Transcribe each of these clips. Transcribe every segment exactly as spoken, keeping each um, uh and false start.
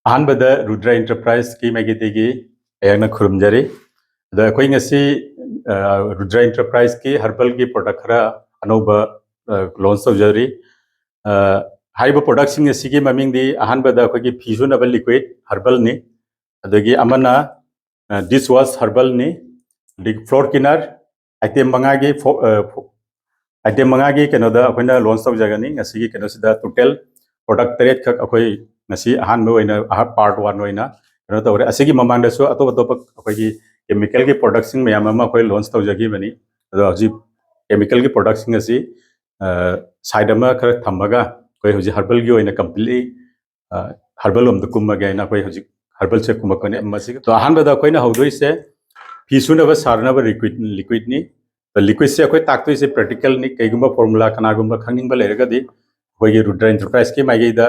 ꯑꯍꯥꯟꯕꯗ ꯔꯨꯗ꯭ꯔ ꯑꯦꯟꯇꯔꯄ꯭ꯔꯥꯏꯖꯀꯤ ꯃꯥꯏꯀꯩꯗꯒꯤ ꯑꯩꯍꯥꯛꯅ ꯈꯨꯔꯨꯝꯖꯔꯤ꯫ ꯑꯗꯣ ꯑꯩꯈꯣꯏ ꯉꯁꯤ, ꯑ, ꯔꯨꯗ꯭ꯔ ꯑꯦꯟꯇꯔꯄ꯭ꯔꯥꯏꯖꯀꯤ ꯍꯔꯕꯦꯜꯒꯤ ꯄ꯭ꯔꯗꯛ ꯈꯔ ꯑꯅꯧꯕ, ꯑ, ꯂꯣꯟꯆ ꯇꯧꯖꯔꯤ꯫ ꯑ, ꯍꯥꯏꯔꯤꯕ ꯄ꯭ꯔꯗꯛꯁꯤꯡ ꯑꯁꯤꯒꯤ ꯃꯃꯤꯡꯗꯤ ꯑꯍꯥꯟꯕꯗ ꯑꯩꯈꯣꯏꯒꯤ ꯐꯤ ꯁꯨꯅꯕ ꯂꯤꯀ꯭ꯋꯤꯗ ꯍꯔꯕꯦꯜꯅꯤ, ꯑꯗꯒꯤ ꯑꯃꯅ, ꯑ, ꯗꯤꯁ ꯋꯥꯁ ꯍꯔꯕꯦꯜꯅꯤ, ꯑꯗꯒꯤ ꯐ꯭ꯂꯣꯔ ꯀꯤꯅꯔ, ꯑꯥꯏꯇꯦꯝ ꯃꯉꯥꯒꯤ ꯐꯣ-, ꯑ, ꯐꯣ-, ꯑꯥꯏꯇꯦꯝ ꯃꯉꯥꯒꯤ ꯀꯩꯅꯣꯗ ꯑꯩꯈꯣꯏꯅ ꯂꯣꯟꯆ ꯇꯧꯖꯒꯅꯤ꯫ ꯉꯁꯤꯒꯤ ꯀꯩꯅꯣꯁꯤꯗ ꯇꯣꯇꯦꯜ ꯄ꯭ꯔꯗꯛ ꯇꯔꯦꯠꯈꯛ ꯑꯩꯈꯣꯏ ꯉꯁꯤ ꯑꯍꯥꯟꯕ ꯑꯣꯏꯅ, ꯑꯍ-, ꯄꯥꯔꯠ ꯋꯥꯟ ꯑꯣꯏꯅ ꯀꯩꯅꯣ ꯇꯧꯔꯦ꯫ ꯑꯁꯤꯒꯤ ꯃꯃꯥꯡꯗꯁꯨ ꯑꯇꯣꯞ ꯑꯇꯣꯞꯄ ꯑꯩꯈꯣꯏꯒꯤ ꯀꯦꯃꯤꯀꯦꯜꯒꯤ ꯄ꯭ꯔꯗꯛꯁꯤꯡ ꯃꯌꯥꯝ ꯑꯃ ꯑꯩꯈꯣꯏ ꯂꯣꯟꯆ ꯇꯧꯖꯈꯤꯕꯅꯤ꯫ ꯑꯗꯣ ꯍꯧꯖꯤꯛ ꯀꯦꯃꯤꯀꯦꯜꯒꯤ ꯄ꯭ꯔꯗꯛꯁꯤꯡ ꯑꯁꯤ, ꯑ, ꯁꯥꯏꯠ ꯑꯃ ꯈꯔ ꯊꯝꯃꯒ ꯑꯩꯈꯣꯏ ꯍꯧꯖꯤꯛ ꯍꯔꯕꯦꯜꯒꯤ ꯑꯣꯏꯅ ꯀꯝꯄ꯭ꯂꯤꯠꯂꯤ, ꯑ, ꯍꯔꯕꯦꯜ ꯂꯣꯝꯗ ꯀꯨꯝꯃꯒꯦ ꯍꯥꯏꯅ ꯑꯩꯈꯣꯏ ꯍꯧꯖꯤꯛ ꯍꯔꯕꯦꯜꯁꯦ ꯀꯨꯝꯃꯛꯄꯅꯦ꯫ ꯃꯁꯤꯒꯤ, ꯑꯗꯣ ꯑꯍꯥꯟꯕꯗ ꯑꯩꯈꯣꯏꯅ ꯍꯧꯗꯣꯏꯁꯦ ꯐꯤ ꯁꯨꯅꯕ ꯁꯥꯔꯅꯕ ꯂꯤꯀ꯭ꯋꯤꯠ, ꯂꯤꯀ꯭ꯋꯤꯠꯅꯤ꯫ ꯑꯗꯣ ꯂꯤꯀ꯭ꯋꯤꯠꯁꯦ ꯑꯩꯈꯣꯏ ꯇꯥꯛꯇꯣꯏꯁꯦ ꯄ꯭ꯔꯦꯛꯇꯤꯀꯦꯜꯅꯤ꯫ ꯀꯩꯒꯨꯝꯕ ꯐꯣꯔꯃꯨꯂꯥ ꯀꯅꯥꯒꯨꯝꯕ ꯈꯪꯅꯤꯡꯕ ꯂꯩꯔꯒꯗꯤ ꯑꯩꯈꯣꯏꯒꯤ ꯔꯨꯗ꯭ꯔ ꯑꯦꯟꯇꯔꯄ꯭ꯔꯥꯏꯖꯀꯤ ꯃꯥꯏꯀꯩꯗ,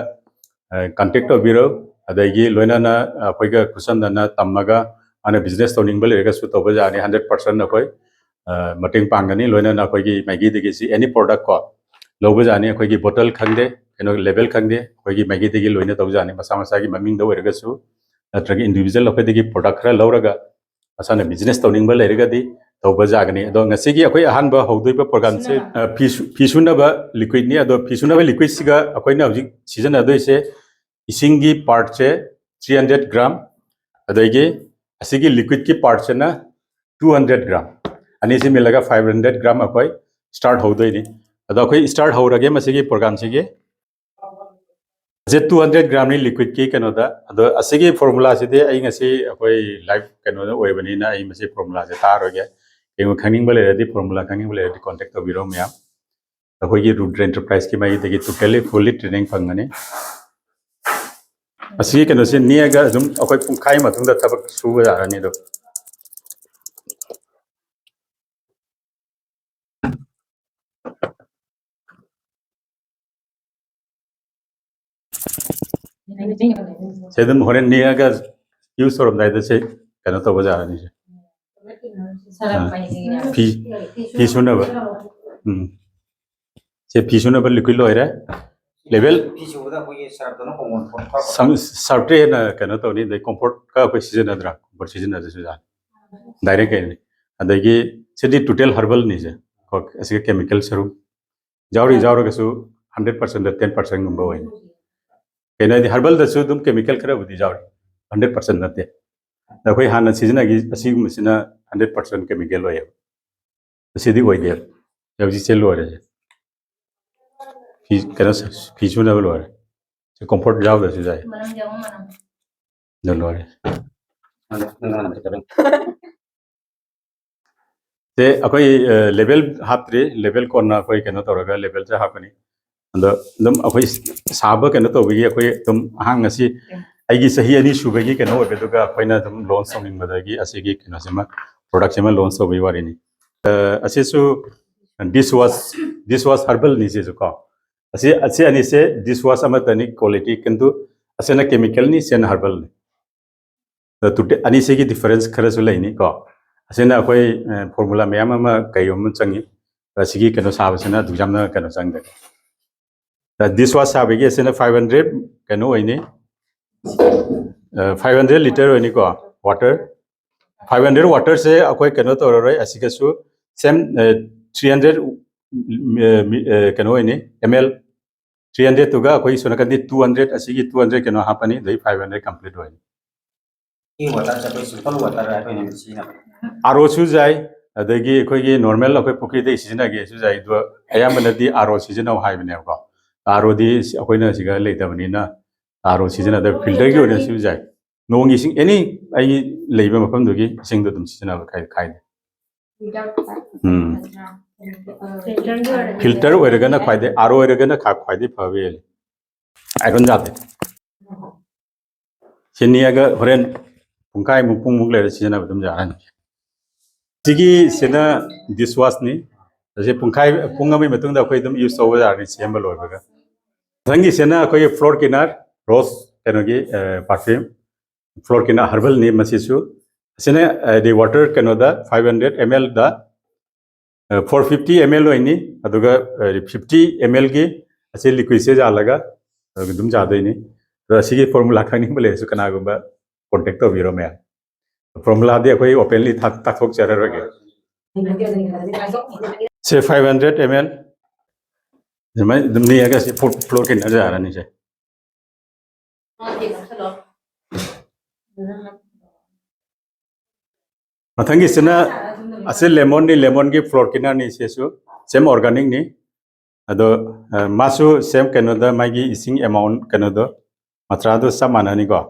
ꯑ, ꯀꯟꯇꯦꯛ ꯇꯧꯕꯤꯔꯣ꯫ ꯑꯗꯒꯤ ꯂꯣꯏꯅꯅ ꯑꯩꯈꯣꯏꯒ ꯈꯨꯠꯁꯝꯅꯅ ꯇꯝꯃꯒ ꯃꯥꯅ ꯕꯤꯖꯤꯅꯦꯁ ꯇꯧꯅꯤꯡꯕ ꯂꯩꯔꯒꯁꯨ ꯇꯧꯕ ꯌꯥꯅꯤ꯫ ꯍꯟꯗ꯭ꯔꯦꯠ ꯄꯥꯔꯁꯦꯟ ꯑꯩꯈꯣꯏ, ꯑ, ꯃꯇꯦꯡ ꯄꯥꯡꯒꯅꯤ꯫ ꯂꯣꯏꯅꯅ ꯑꯩꯈꯣꯏꯒꯤ ꯃꯥꯏꯀꯩꯗꯒꯤ ꯁꯤ ꯑꯦꯅꯤ ꯄ꯭ꯔꯗꯛ ꯀꯣ ꯂꯧꯕ ꯌꯥꯅꯤ꯫ ꯑꯩꯈꯣꯏꯒꯤ ꯕꯣꯇꯜ ꯈꯪꯗꯦ, ꯀꯩꯅꯣ ꯂꯦꯕꯦꯜ ꯈꯪꯗꯦ, ꯑꯩꯈꯣꯏꯒꯤ ꯃꯥꯏꯀꯩꯗꯒꯤ ꯂꯣꯏꯅ ꯇꯧꯖꯥꯅꯤ꯫ ꯃꯁꯥ ꯃꯁꯥꯒꯤ ꯃꯃꯤꯡꯗ ꯑꯣꯏꯔꯒꯁꯨ ꯅꯠꯇ꯭ꯔꯒ ꯏꯟꯗꯤꯕꯤꯖꯨꯋꯦꯜ ꯑꯩꯈꯣꯏꯗꯒꯤ ꯄ꯭ꯔꯗꯛ ꯈꯔ ꯂꯧꯔꯒ ꯃꯁꯥꯅ ꯕꯤꯖꯤꯅꯦꯁ ꯇꯧꯅꯤꯡꯕ ꯂꯩꯔꯒꯗꯤ ꯇꯧꯕ ꯌꯥꯒꯅꯤ꯫ ꯑꯗꯣ ꯉꯁꯤꯒꯤ ꯑꯩꯈꯣꯏ ꯑꯍꯥꯟꯕ ꯍꯧꯗꯣꯏꯕ ꯄ꯭ꯔꯣꯒꯥꯝꯁꯦ, ꯁꯨꯅꯕ꯫ ꯑ, ꯐꯤ ꯁꯨ-, ꯐꯤ ꯁꯨꯅꯕ ꯂꯤꯀ꯭ꯋꯤꯠꯅꯤ꯫ ꯑꯗꯣ ꯐꯤ ꯁꯨꯅꯕ ꯂꯤꯀ꯭ꯋꯤꯠꯁꯤꯒ ꯑꯩꯈꯣꯏꯅ ꯍꯧꯖꯤꯛ ꯁꯤꯖꯤꯟꯅꯗꯣꯏꯁꯦ ꯏꯁꯤꯡꯒꯤ ꯄꯥꯔꯠꯁꯦ ꯊ꯭ꯔꯤ ꯍꯟꯗ꯭ꯔꯦꯠ ꯒ꯭ꯔꯥꯝ, ꯑꯗꯒꯤ ꯑꯁꯤꯒꯤ ꯂꯤꯀ꯭ꯋꯤꯠꯀꯤ ꯄꯥꯔꯠꯁꯤꯅ ꯇꯨ ꯍꯟꯗ꯭ꯔꯦꯠ ꯒ꯭ꯔꯥꯝ, ꯑꯅꯤꯁꯤ ꯃꯤꯜꯂꯒ ꯐꯥꯏꯚ ꯍꯟꯗ꯭ꯔꯦꯠ ꯒ꯭ꯔꯥꯝ ꯑꯩꯈꯣꯏ ꯁ꯭ꯇꯥꯔꯠ ꯍꯧꯗꯣꯏꯅꯤ꯫ ꯑꯗꯣ ꯑꯩꯈꯣꯏ ꯁ꯭ꯇꯥꯔꯠ ꯍꯧꯔꯒꯦ ꯃꯁꯤꯒꯤ ꯄ꯭ꯔꯣꯒꯥꯝꯁꯤꯒꯤ꯫ ꯁꯦ ꯇꯨ ꯍꯟꯗ꯭ꯔꯦꯠ ꯒ꯭ꯔꯥꯝꯅꯤ ꯂꯤꯀ꯭ꯋꯤꯠꯀꯤ ꯀꯩꯅꯣꯗ꯫ ꯑꯗꯣ ꯑꯁꯤꯒꯤ ꯐꯣꯔꯃꯨꯂꯥꯁꯤꯗꯤ ꯑꯩ ꯉꯁꯤ ꯑꯩꯈꯣꯏ ꯂꯥꯏꯚ ꯀꯩꯅꯣꯗ ꯑꯣꯏꯕꯅꯤꯅ ꯑꯩ ꯃꯁꯤ ꯐꯣꯔꯃꯨꯂꯥꯁꯦ ꯇꯥꯔꯣꯏꯒꯦ꯫ ꯀꯩꯒꯨꯝꯕ ꯈꯪꯅꯤꯡꯕ ꯂꯩꯔꯗꯤ, ꯐꯣꯔꯃꯨꯂꯥ ꯈꯪꯅꯤꯡꯕ ꯂꯩꯔꯗꯤ ꯀꯣꯟꯇꯦꯛ ꯇꯧꯕꯤꯔꯣ ꯃꯌꯥꯝ꯫ ꯑꯩꯈꯣꯏꯒꯤ ꯔꯨꯗ꯭ꯔ ꯑꯦꯟꯇꯔꯄ꯭ꯔꯥꯏꯖꯀꯤ ꯃꯥꯏꯀꯩꯗꯒꯤ ꯇꯣꯇꯦꯜꯂꯤ ꯐꯨꯜꯂꯤ ꯇ꯭ꯔꯦꯅꯤꯡ ꯐꯪꯒꯅꯤ꯫ ꯑꯁꯤꯒꯤ ꯀꯩꯅꯣꯁꯦ ꯅꯦꯛꯑꯒ ꯑꯗꯨꯝ ꯑꯩꯈꯣꯏ ꯄꯨꯡꯈꯥꯏ ꯃꯇꯨꯡꯗ ꯊꯕꯛ ꯁꯨꯕ ꯌꯥꯔꯅꯤ ꯑꯗꯨꯝ꯫ ꯁꯦ ꯑꯗꯨꯝ ꯍꯣꯔꯦꯟ ꯅꯦꯛꯑꯒ ꯌꯨꯁ ꯇꯧꯔꯝꯗꯥꯏꯗ ꯁꯦ ꯀꯩꯅꯣ ꯇꯧꯕ ꯌꯥꯔꯅꯤ ꯁꯦ꯫ ꯑꯥ, ꯐꯤ, ꯐꯤ ꯁꯨꯅꯕ꯫ ꯎꯝ꯫ ꯁꯦ ꯐꯤ ꯁꯨꯅꯕ ꯂꯤꯀ꯭ꯋꯤꯠ ꯂꯣꯏꯔꯦ꯫ Level ꯐꯤ ꯁꯨꯕꯗ ꯑꯩꯈꯣꯏꯒꯤ ꯁꯔꯞꯇꯨꯅ ꯀꯣꯡꯒꯣꯟ ꯈꯣꯠꯄ ꯁꯔꯞꯇꯤ ꯍꯦꯟꯅ ꯀꯩꯅꯣ ꯇꯧꯅꯤ, ꯑꯗꯩ ꯀꯝꯐꯣꯔꯠꯀ ꯑꯩꯈꯣꯏ ꯁꯤꯖꯤꯟꯅꯗ꯭ꯔꯥ? ꯀꯝꯐꯣꯔꯠ ꯁꯤꯖꯤꯟꯅꯗ꯭ꯔꯁꯨ ꯌꯥꯅꯤ, ꯗꯥꯏꯔꯦꯛ ꯀꯩꯅꯣꯅꯤ꯫ ꯑꯗꯒꯤ ꯁꯤꯗꯤ ꯇꯣꯇꯦꯜ ꯍꯔꯕꯜꯅꯤꯁꯦ꯫ ꯀꯣ, ꯑꯁꯤꯒ ꯀꯦꯃꯤꯀꯦꯜ ꯁꯔꯨꯛ ꯌꯥꯎꯔꯤ, ꯌꯥꯎꯔꯒꯁꯨ ꯍꯟꯗ꯭ꯔꯦꯠ ꯄꯥꯔꯁꯦꯟꯗ ꯇꯦꯟ ꯄꯥꯔꯁꯦꯟꯒꯨꯝꯕ ꯑꯣꯏꯅꯤ꯫ ꯀꯩꯅꯣ ꯍꯥꯏꯗꯤ ꯍꯔꯕꯜꯗꯁꯨ ꯑꯗꯨꯝ ꯀꯦꯃꯤꯀꯦꯜ ꯈꯔꯕꯨꯗꯤ ꯌꯥꯎꯔꯤ, ꯍꯟꯗ꯭ꯔꯦꯠ ꯄꯥꯔꯁꯦꯟ ꯅꯠꯇꯦ꯫ ꯑꯗ ꯑꯩꯈꯣꯏ ꯍꯥꯟꯅ ꯁꯤꯖꯤꯟꯅꯈꯤ ꯑꯁꯤꯒꯨꯝꯕꯁꯤꯅ ꯍꯟꯗ꯭ꯔꯦꯠ ꯄꯥꯔꯁꯦꯟ ꯀꯦꯃꯤꯀꯦꯜ ꯑꯣꯏꯌꯦꯕ꯫ ꯑꯁꯤꯗꯤ ꯑꯣꯏꯗꯦꯕ꯫ ꯍꯧꯖꯤꯛꯁꯦ ꯂꯣꯏꯔꯦ꯫ ꯐꯤ ꯀꯩꯅꯣ ꯐꯤ ꯁꯨꯅꯕ ꯂꯣꯏꯔꯦ꯫ ꯁꯤ ꯀꯝꯐꯣꯔꯠ ꯌꯥꯎꯗ꯭ꯔꯁꯨ ꯌꯥꯏ꯫ ꯃꯅꯨꯡꯗ ꯑꯃꯨꯛ ꯃꯅꯝ ꯑꯗꯨ ꯂꯣꯏꯔꯦ꯫ ꯁꯦ ꯑꯩꯈꯣꯏ ꯂꯦꯕꯦꯜ ꯍꯥꯞꯇ꯭ꯔꯤ, ꯂꯦꯕꯦꯜ ꯀꯣꯟꯅ ꯑꯩꯈꯣꯏ ꯀꯩꯅꯣ ꯇꯧꯔꯒ ꯂꯦꯕꯦꯜꯁꯦ ꯍꯥꯞꯀꯅꯤ꯫ ꯑꯗꯣ ꯑꯗꯨꯝ ꯑꯩꯈꯣꯏ ꯁꯥꯕ ꯀꯩꯅꯣ ꯇꯧꯕꯒꯤ ꯑꯩꯈꯣꯏ ꯑꯗꯨꯝ ꯑꯍꯥꯡ ꯉꯁꯤ ꯑꯩꯒꯤ ꯆꯍꯤ ꯑꯅꯤ ꯁꯨꯕꯒꯤ ꯀꯩꯅꯣ ꯑꯣꯏꯕꯗꯨꯒ ꯑꯩꯈꯣꯏꯅ ꯑꯗꯨꯝ ꯂꯣꯟꯆ ꯇꯧꯅꯤꯡꯕꯗꯒꯤ ꯑꯁꯤꯒꯤ ꯀꯩꯅꯣꯁꯤꯃ, ꯄ꯭ꯔꯣꯗꯛꯁꯤꯃ ꯂꯣꯟꯆ ꯇꯧꯕꯒꯤ ꯋꯥꯔꯤꯅꯤ꯫ ꯑ, ꯑꯁꯤꯁꯨ ꯗꯤꯁ ꯋꯥꯁ, ꯗꯤꯁ ꯋꯥꯁ ꯍꯔꯕꯜꯅꯤ ꯁꯤꯁꯨ ꯀꯣ꯫ ꯑꯁꯤ ꯑꯁꯤ ꯑꯅꯤꯁꯦ ꯗꯤꯁ ꯋꯥꯁ ꯑꯃꯠꯇꯅꯤ, ꯀ꯭ꯋꯥꯂꯤꯇꯤ ꯀꯩꯅꯣ, ꯑꯁꯤꯅ ꯀꯦꯃꯤꯀꯦꯜꯅꯤ, ꯁꯤꯅ ꯍꯔꯕꯜꯅꯤ꯫ ꯑꯗ ꯇꯨ-, ꯑꯅꯤꯁꯤꯒꯤ ꯗꯤꯐꯔꯦꯟꯁ ꯈꯔꯁꯨ ꯂꯩꯅꯤ ꯀꯣ꯫ ꯑꯁꯤꯅ ꯑꯩꯈꯣꯏ ꯐꯣꯔꯃꯨꯂꯥ ꯃꯌꯥꯝ ꯑꯃ ꯀꯩꯒꯨꯝꯕ ꯑꯃ ꯆꯪꯉꯤ꯫ ꯑꯁꯤꯒꯤ ꯀꯩꯅꯣ ꯁꯥꯕꯁꯤꯅ ꯑꯗꯨꯛ ꯌꯥꯝꯅ ꯀꯩꯅꯣ ꯆꯪꯗꯦ꯫ ꯗꯤꯁ ꯋꯥꯁ ꯁꯥꯕꯒꯤ ꯑꯁꯤꯅ ꯐꯥꯏꯚ ꯍꯟꯗ꯭ꯔꯦꯠ ꯀꯩꯅꯣ ꯑꯣꯏꯅꯤ, ꯐꯥꯏꯚ ꯍꯟꯗ꯭ꯔꯦꯠ ꯂꯤꯇꯔ ꯑꯣꯏꯅꯤꯀꯣ꯫ ꯋꯥꯇꯔ ꯐꯥꯏꯚ ꯍꯟꯗ꯭ꯔꯦꯠ ꯋꯥꯇꯔꯁꯦ ꯑꯩꯈꯣꯏ ꯀꯩꯅꯣ ꯇꯧꯔꯔꯣꯏ꯫ ꯑꯁꯤꯒꯁꯨ ꯁꯦꯝ ꯊ꯭ꯔꯤ ꯍꯟꯗ꯭ꯔꯦꯠ ꯀꯩꯅꯣ ꯑꯣꯏꯅꯤ, ꯑꯦꯝ ꯑꯦꯜ ꯊ꯭ꯔꯤ ꯍꯟꯗ꯭ꯔꯦꯠꯇꯨꯒ ꯑꯩꯈꯣꯏ ꯁꯣꯝ ꯅꯥꯀꯟꯗꯤ ꯇꯨ ꯍꯟꯗ꯭ꯔꯦꯠ, ꯑꯁꯤꯒꯤ ꯇꯨ ꯍꯟꯗ꯭ꯔꯦꯠ ꯀꯩꯅꯣ ꯍꯥꯞꯄꯅꯤ, ꯑꯗꯩ ꯐꯥꯏꯚ ꯍꯟꯗ꯭ꯔꯦꯠ ꯀꯝꯄ꯭ꯂꯤꯠ ꯑꯣꯏꯅꯤ꯫ ꯁꯤ ꯋꯥꯇꯔꯁꯦ ꯑꯩꯈꯣꯏ ꯁꯤꯝꯄꯜ ꯋꯥꯇꯔ ꯑꯩꯈꯣꯏꯅ ꯁꯤꯖꯤꯟꯅꯕ ꯑꯥꯔ ꯑꯣꯁꯨ ꯌꯥꯏ, ꯑꯗꯒꯤ ꯑꯩꯈꯣꯏꯒꯤ ꯅꯣꯔꯃꯦꯜ ꯑꯩꯈꯣꯏ ꯄꯨꯈ꯭ꯔꯤꯗꯒꯤ ꯁꯤꯖꯤꯟꯅꯒꯦꯁꯨ ꯌꯥꯏ꯫ ꯑꯗꯣ ꯑꯌꯥꯝꯕꯅꯗꯤ ꯑꯥꯔ ꯑꯣ ꯁꯤꯖꯤꯟꯅꯧ ꯍꯥꯏꯕꯅꯦꯕꯀꯣ꯫ ꯑꯥꯔ ꯑꯣꯗꯤ ꯑꯩꯈꯣꯏꯅ ꯁꯤꯒ ꯂꯩꯇꯕꯅꯤꯅ ꯑꯥꯔ ꯑꯣ ꯁꯤꯖꯤꯟꯅꯗꯕ, ꯐꯤꯜꯇꯔꯒꯤ ꯑꯣꯏꯅꯁꯨ ꯌꯥꯏ꯫ ꯅꯣꯡꯒꯤ ꯏꯁꯤꯡ ꯑꯦꯅꯤ ꯑꯩꯒꯤ ꯂꯩꯕ ꯃꯐꯝꯗꯨꯒꯤ ꯏꯁꯤꯡꯗꯣ ꯑꯗꯨꯝ ꯁꯤꯖꯤꯟꯅꯕ ꯀꯥꯏ- ꯀꯥꯏꯗꯦ꯫ ꯎꯝ꯫ ꯐꯤꯜꯇꯔ ꯑꯣꯏꯔꯒꯅ ꯈ꯭ꯋꯥꯏꯗꯩ, ꯑꯥꯔ ꯑꯣ ꯑꯣꯏꯔꯒꯅ ꯈ꯭ꯋꯥꯏ- ꯈ꯭ꯋꯥꯏꯗꯩ ꯐꯕ ꯍꯦꯜꯂꯤ꯫ ꯑꯥꯏꯔꯟ ꯌꯥꯗꯦ꯫ ꯁꯤ ꯅꯤꯛꯑꯒ ꯍꯣꯔꯦꯟ ꯄꯨꯡꯈꯥꯏꯃꯨꯛ ꯄꯨꯡꯃꯨꯛ ꯂꯩꯔ ꯁꯤꯖꯤꯟꯅꯕ ꯑꯗꯨꯝ ꯌꯥꯔꯅꯤ꯫ ꯁꯤꯒꯤꯁꯤꯅ ꯗꯤꯁ ꯋꯥꯁꯅꯤ꯫ ꯑꯁꯤ ꯄꯨꯡꯈꯥꯏ, ꯄꯨꯡ ꯑꯃꯒꯤ ꯃꯇꯨꯡꯗ ꯑꯩꯈꯣꯏ ꯑꯗꯨꯝ ꯌꯨꯁ ꯇꯧꯕ ꯌꯥꯔꯅꯤ ꯁꯦꯝꯕ ꯂꯣꯏꯕꯒ꯫ ꯃꯊꯪꯒꯤꯁꯤꯅ ꯑꯩꯈꯣꯏꯒꯤ ꯐ꯭ꯂꯣꯔ ꯀꯤꯅꯔ, ꯔꯣꯁ ꯀꯩꯅꯣꯒꯤ ꯄꯥꯔꯐ꯭ꯌꯨꯝ, ꯐ꯭ꯂꯣꯔ ꯀꯤꯅꯔ ꯍꯔꯕꯜꯅꯤ ꯃꯁꯤꯁꯨ꯫ ꯑꯁꯤꯅ ꯍꯥꯏꯗꯤ ꯋꯥꯇꯔ ꯀꯩꯅꯣꯗ ꯐꯥꯏꯚ ꯍꯟꯗ꯭ꯔꯦꯠ ꯑꯦꯝ ꯑꯦꯜꯗ ꯐꯣꯔ ꯐꯤꯐꯇꯤ ꯑꯦꯝ ꯑꯦꯜ ꯑꯣꯏꯅꯤ, ꯑꯗꯨꯒ ꯐꯤꯐꯇꯤ ꯑꯦꯝ ꯑꯦꯜꯒꯤ ꯑꯁꯤ ꯂꯤꯀ꯭ꯋꯤꯠꯁꯦ ꯌꯥꯜꯂꯒ ꯑꯗꯨꯝ ꯌꯥꯗꯣꯏꯅꯤ꯫ ꯑꯗꯣ ꯑꯁꯤꯒꯤ ꯐꯣꯔꯃꯨꯂꯥ ꯈꯪꯅꯤꯡꯕ ꯂꯩꯔꯁꯨ ꯀꯅꯥꯒꯨꯝꯕ ꯀꯣꯟꯇꯦꯛ ꯇꯧꯕꯤꯔꯣ ꯃꯌꯥꯝ꯫ ꯐꯣꯔꯃꯨꯂꯥꯗꯤ ꯑꯩꯈꯣꯏ ꯑꯣꯄꯦꯟꯂꯤ ꯇꯥꯛꯊꯣꯛꯆꯔꯔꯣꯏꯒꯦ꯫ ꯁꯦ, five hundred ml ꯑꯗꯨꯃꯥꯏꯅ ꯑꯗꯨꯝ ꯅꯤꯛꯑꯒ ꯁꯤ ꯐ꯭ꯂꯣꯔ ꯀꯤꯅꯔ ꯌꯥꯔꯅꯤ꯫ ꯁꯦ, ꯃꯊꯪꯒꯤꯁꯤꯅ ꯑꯁꯤ ꯂꯦꯃꯣꯟꯅꯤ, ꯂꯦꯃꯣꯟꯒꯤ ꯐ꯭ꯂꯣꯔ ꯀꯤꯅꯔꯅꯤ꯫ ꯁꯤꯁꯨ ꯁꯦꯝ ꯑꯣꯔꯒꯥꯅꯤꯛꯅꯤ꯫ ꯑꯗꯣ ꯃꯥꯁꯨ ꯁꯦꯝ ꯀꯩꯅꯣꯗ ꯃꯥꯒꯤ ꯏꯁꯤꯡ ꯑꯦꯃꯥꯎꯟ ꯀꯩꯅꯣꯗꯣ ꯃꯥꯇ꯭ꯔꯥꯗꯣ ꯆꯞ ꯃꯥꯟꯅꯅꯤꯀꯣ꯫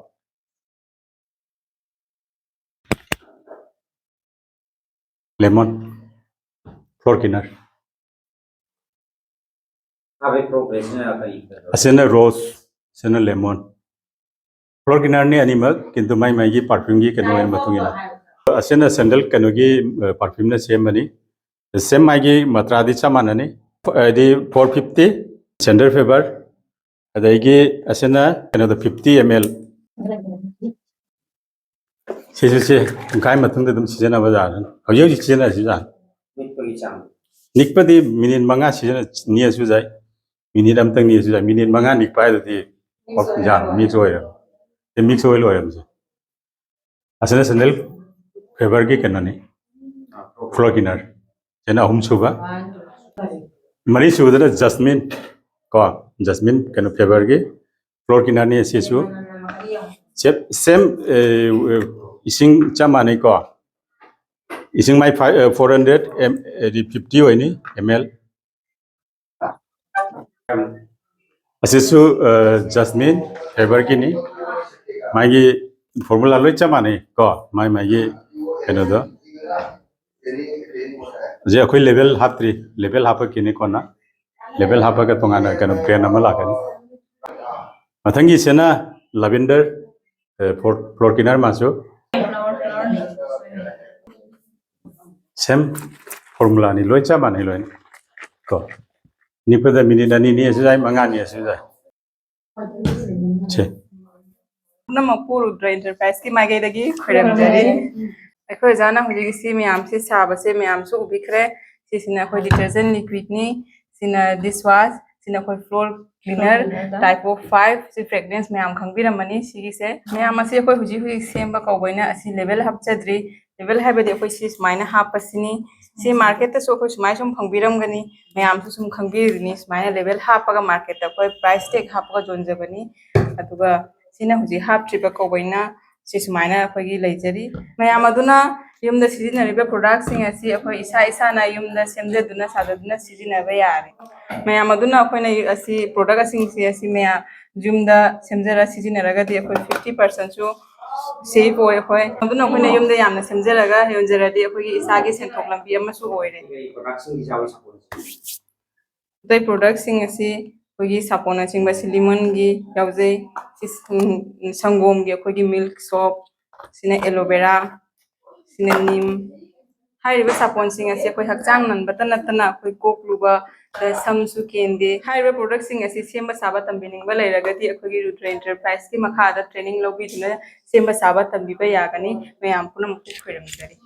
Lemon floor ꯀꯤꯅꯔ꯫ ꯑꯁꯤꯅ ꯔꯣꯁ, ꯑꯁꯤꯅ ꯂꯦꯃꯣꯟ꯫ ꯐ꯭ꯂꯣꯔ ꯀꯤꯅꯔꯅꯤ ꯑꯅꯤꯃꯛ, ꯀꯤꯟꯇꯨ ꯃꯥꯏ ꯃꯥꯏꯒꯤ ꯄꯔꯐ꯭ꯌꯨꯝꯒꯤ ꯀꯩꯅꯣꯒꯤ ꯃꯇꯨꯡ ꯏꯟꯅ꯫ ꯑꯁꯤꯅ ꯁꯦꯟꯗꯜ ꯀꯩꯅꯣꯒꯤ ꯄꯔꯐ꯭ꯌꯨꯝꯅ ꯁꯦꯝꯕꯅꯤ꯫ ꯁꯦꯝ ꯃꯥꯒꯤ ꯃꯥꯇ꯭ꯔꯥꯗꯤ ꯆꯞ ꯃꯥꯟꯅꯅꯤ꯫ ꯍꯥꯏꯗꯤ four fifty ꯁꯦꯟꯗꯜ ꯐ꯭ꯂꯦꯕꯔ, ꯑꯗꯒꯤ ꯑꯁꯤꯅ ꯀꯩꯅꯣꯗ fifty ml꯫ ꯁꯤꯁꯨ ꯁꯤ ꯄꯨꯡꯈꯥꯏ ꯃꯇꯨꯡꯗ ꯑꯗꯨꯝ ꯁꯤꯖꯤꯟꯅꯕ ꯌꯥꯔꯅꯤ꯫ ꯍꯧꯖꯤꯛ ꯍꯧꯖꯤꯛ ꯁꯤꯖꯤꯟꯅꯔꯁꯨ ꯌꯥꯔꯅꯤ꯫ ꯅꯤꯛꯄꯗꯤ ꯃꯤꯅꯤꯠ ꯃꯉꯥ ꯁꯤꯖꯤꯟꯅ ꯅꯤꯛꯑꯁꯨ ꯌꯥꯏ꯫ ꯃꯤꯅꯤꯠ ꯑꯃꯇꯪ ꯅꯤꯛꯑꯁꯨ ꯌꯥꯏ꯫ ꯃꯤꯅꯤꯠ ꯃꯉꯥ ꯅꯤꯛꯄ ꯍꯥꯏꯗꯨꯗꯤ ꯌꯥꯔꯦ, ꯃꯤꯛꯁ ꯑꯣꯏꯔꯦ꯫ ꯁꯤ ꯃꯤꯛꯁ ꯑꯣꯏꯜ ꯑꯣꯏꯔꯝꯁꯦ꯫ ꯑꯁꯤꯅ ꯁꯦꯟꯗꯜ ꯐ꯭ꯂꯦꯕꯔꯒꯤ ꯀꯩꯅꯣꯅꯤ, ꯐ꯭ꯂꯣꯔ ꯀꯤꯅꯔ꯫ ꯁꯤꯅ ꯑꯍꯨꯝ ꯁꯨꯕ꯫ ꯃꯔꯤ ꯁꯨꯕꯗꯅ ꯖꯁꯃꯤꯟ ꯀꯣ, ꯖꯁꯃꯤꯟ ꯀꯩꯅꯣ ꯐ꯭ꯂꯦꯕꯔꯒꯤ ꯐ꯭ꯂꯣꯔ ꯀꯤꯅꯔꯅꯤ꯫ ꯁꯤꯁꯨ ꯁꯦꯝ, ꯏꯁꯤꯡ ꯆꯞ ꯃꯥꯟꯅꯩꯀꯣ꯫ ꯏꯁꯤꯡ ꯃꯥꯏ ꯐꯥꯏꯚ, four hundred, ꯍꯥꯏꯗꯤ fifty ꯑꯣꯏꯅꯤ, ml꯫ ꯑꯁꯤꯁꯨ ꯖꯁꯃꯤꯟ ꯐ꯭ꯂꯦꯕꯔꯒꯤꯅꯤ꯫ ꯃꯥꯒꯤ ꯐꯣꯔꯃꯨꯂꯥ ꯂꯣꯏ ꯆꯞ ꯃꯥꯟꯅꯩ ꯀꯣ, ꯃꯥꯏ ꯃꯥꯒꯤ ꯀꯩꯅꯣꯗꯣ꯫ ꯍꯧꯖꯤꯛ ꯑꯩꯈꯣꯏ ꯂꯦꯕꯦꯜ ꯍꯥꯞꯇ꯭ꯔꯤ, ꯂꯦꯕꯦꯜ ꯍꯥꯞꯄꯛꯈꯤꯅꯤ ꯀꯣꯟꯅ꯫ ꯂꯦꯕꯦꯜ ꯍꯥꯞꯄꯒ ꯇꯣꯉꯥꯟꯅ ꯀꯩꯅꯣ ꯕ꯭ꯔꯦꯟ ꯑꯃ ꯂꯥꯛꯀꯅꯤ꯫ ꯃꯊꯪꯒꯤꯁꯤꯅ ꯂꯥꯚꯦꯟꯗꯔ ꯐ꯭ꯂꯣꯔ ꯀꯤꯅꯔ ꯃꯥꯁꯨ꯫ ꯁꯦꯝ ꯐꯣꯔꯃꯨꯂꯥꯅꯤ, ꯂꯣꯏ ꯆꯞ ꯃꯥꯟꯅꯩ ꯂꯣꯏꯅ ꯀꯣ꯫ ꯅꯤꯛꯄꯗ ꯃꯤꯅꯤꯠ ꯑꯅꯤ ꯅꯤꯛꯑꯁꯨ ꯌꯥꯏ, ꯃꯉꯥ ꯅꯤꯛꯑꯁꯨ ꯌꯥꯏ꯫ ꯁꯦ꯫ ꯄꯨꯝꯅꯃꯛꯄꯨ ꯔꯨꯗ꯭ꯔ ꯏꯟꯇꯔꯄ꯭ꯔꯥꯏꯁꯀꯤ ꯃꯥꯏꯀꯩꯗꯒꯤ ꯈꯣꯏꯔꯝꯖꯔꯤ꯫ ꯑꯩꯈꯣꯏ ꯑꯣꯖꯥꯅ ꯍꯧꯖꯤꯛ ꯁꯤ ꯃꯌꯥꯝꯁꯦ ꯁꯥꯕꯁꯦ ꯃꯌꯥꯝꯁꯨ ꯎꯕꯤꯈ꯭ꯔꯦ꯫ ꯁꯤꯁꯤꯅ ꯑꯩꯈꯣꯏ ꯗꯤꯇꯔꯖꯦꯟ ꯂꯤꯀ꯭ꯋꯤꯠꯅꯤ, ꯁꯤꯅ ꯗꯤꯁ ꯋꯥꯁ, ꯁꯤꯅ ꯑꯩꯈꯣꯏ floor cleaner type of five꯫ ꯁꯤ fragrance ꯃꯌꯥꯝ ꯈꯪꯕꯤꯔꯝꯃꯅꯤ꯫ ꯁꯤꯒꯤꯁꯦ ꯃꯌꯥꯝ ꯑꯁꯤ ꯑꯩꯈꯣꯏ ꯍꯧꯖꯤꯛ ꯍꯧꯖꯤꯛ ꯁꯦꯝꯕ ꯀꯧꯕꯅ ꯑꯁꯤ label ꯍꯥꯞꯆꯗ꯭ꯔꯤ꯫ Label ꯍꯥꯏꯕꯗꯤ ꯑꯩꯈꯣꯏ ꯁꯤ ꯁꯨꯃꯥꯏꯅ ꯍꯥꯞꯄꯁꯤꯅꯤ꯫ ꯁꯤ marketꯇꯁꯨ ꯑꯩꯈꯣꯏ ꯁꯨꯃꯥꯏꯅ ꯁꯨꯝ ꯐꯪꯕꯤꯔꯝꯒꯅꯤ, ꯃꯌꯥꯝꯁꯨ ꯁꯨꯝ ꯈꯪꯕꯤꯔꯤꯗꯨꯅꯤ꯫ ꯁꯨꯃꯥꯏꯅ label ꯍꯥꯞꯄꯒ marketꯇ ꯑꯩꯈꯣꯏ price tag ꯍꯥꯞꯄꯒ ꯌꯣꯟꯖꯕꯅꯤ꯫ ꯑꯗꯨꯒ ꯁꯤꯅ ꯍꯧꯖꯤꯛ ꯍꯥꯞꯇ꯭ꯔꯤꯕ ꯀꯧꯕꯅ ꯁꯤ ꯁꯨꯃꯥꯏꯅ ꯑꯩꯈꯣꯏꯒꯤ ꯂꯩꯖꯔꯤ꯫ ꯃꯌꯥꯝ ꯑꯗꯨꯅ ꯌꯨꯝꯗ ꯁꯤꯖꯤꯟꯅꯔꯤꯕ productꯁꯤꯡ ꯑꯁꯤ ꯑꯩꯈꯣꯏ ꯏꯁꯥ ꯏꯁꯥꯅ ꯌꯨꯝꯗ ꯁꯦꯝꯖꯗꯨꯅ ꯁꯥꯖꯗꯨꯅ ꯁꯤꯖꯤꯟꯅꯕ ꯌꯥꯔꯦ꯫ ꯃꯌꯥꯝ ꯑꯗꯨꯅ ꯑꯩꯈꯣꯏꯅ ꯑꯁꯤ product ꯑꯁꯤꯡꯁꯤ ꯑꯁꯤ ꯃꯌꯥꯝ ꯌꯨꯝꯗ ꯁꯦꯝꯖꯔ ꯁꯤꯖꯤꯟꯅꯔꯒꯗꯤ ꯑꯩꯈꯣꯏ fifty percentꯁꯨ save ꯑꯣꯏ ꯑꯩꯈꯣꯏ꯫ ꯑꯗꯨꯅ ꯑꯩꯈꯣꯏꯅ ꯌꯨꯝꯗ ꯌꯥꯝꯅ ꯁꯦꯝꯖꯔꯒ ꯌꯣꯟꯖꯔꯗꯤ ꯑꯩꯈꯣꯏꯒꯤ ꯏꯁꯥꯒꯤ ꯁꯦꯟꯊꯣꯛ ꯂꯝꯕꯤ ꯑꯃꯁꯨ ꯑꯣꯏꯔꯦ꯫ ꯑꯇꯩ productꯁꯤꯡ ꯑꯁꯤ ꯑꯩꯈꯣꯏꯒꯤ ꯁꯥꯄꯣꯟꯅꯆꯤꯡꯕ ꯁꯤ lemonꯒꯤ ꯌꯥꯎꯖꯩ꯫ ꯁꯤ, ꯎꯝ, ꯁꯪꯒꯣꯝꯒꯤ ꯑꯩꯈꯣꯏꯒꯤ milk soap, ꯁꯤꯅ aloe vera, ꯁꯤꯅ neem꯫ ꯍꯥꯏꯔꯤꯕ ꯁꯥꯄꯣꯟꯁꯤꯡ ꯑꯁꯤ ꯑꯩꯈꯣꯏ ꯍꯛꯆꯥꯡ ꯅꯟꯕꯇ ꯅꯠꯇꯅ ꯑꯩꯈꯣꯏ ꯀꯣꯛ ꯂꯨꯕ, ꯑ, ꯁꯝꯁꯨ ꯀꯦꯟꯗꯦ꯫ ꯍꯥꯏꯔꯤꯕ productꯁꯤꯡ ꯑꯁꯤ ꯁꯦꯝꯕ ꯁꯥꯕ ꯇꯝꯕꯤꯅꯤꯡꯕ ꯂꯩꯔꯒꯗꯤ ꯑꯩꯈꯣꯏꯒꯤ ꯔꯨꯗ꯭ꯔ Enterpriseꯀꯤ ꯃꯈꯥꯗ training ꯂꯧꯕꯤꯗꯨꯅ ꯁꯦꯝꯕ ꯁꯥꯕ ꯇꯝꯕꯤꯕ ꯌꯥꯒꯅꯤ꯫ ꯃꯌꯥꯝ ꯄꯨꯝꯅꯃꯛꯄꯨ ꯈꯣꯏꯔꯝꯖꯔꯤ꯫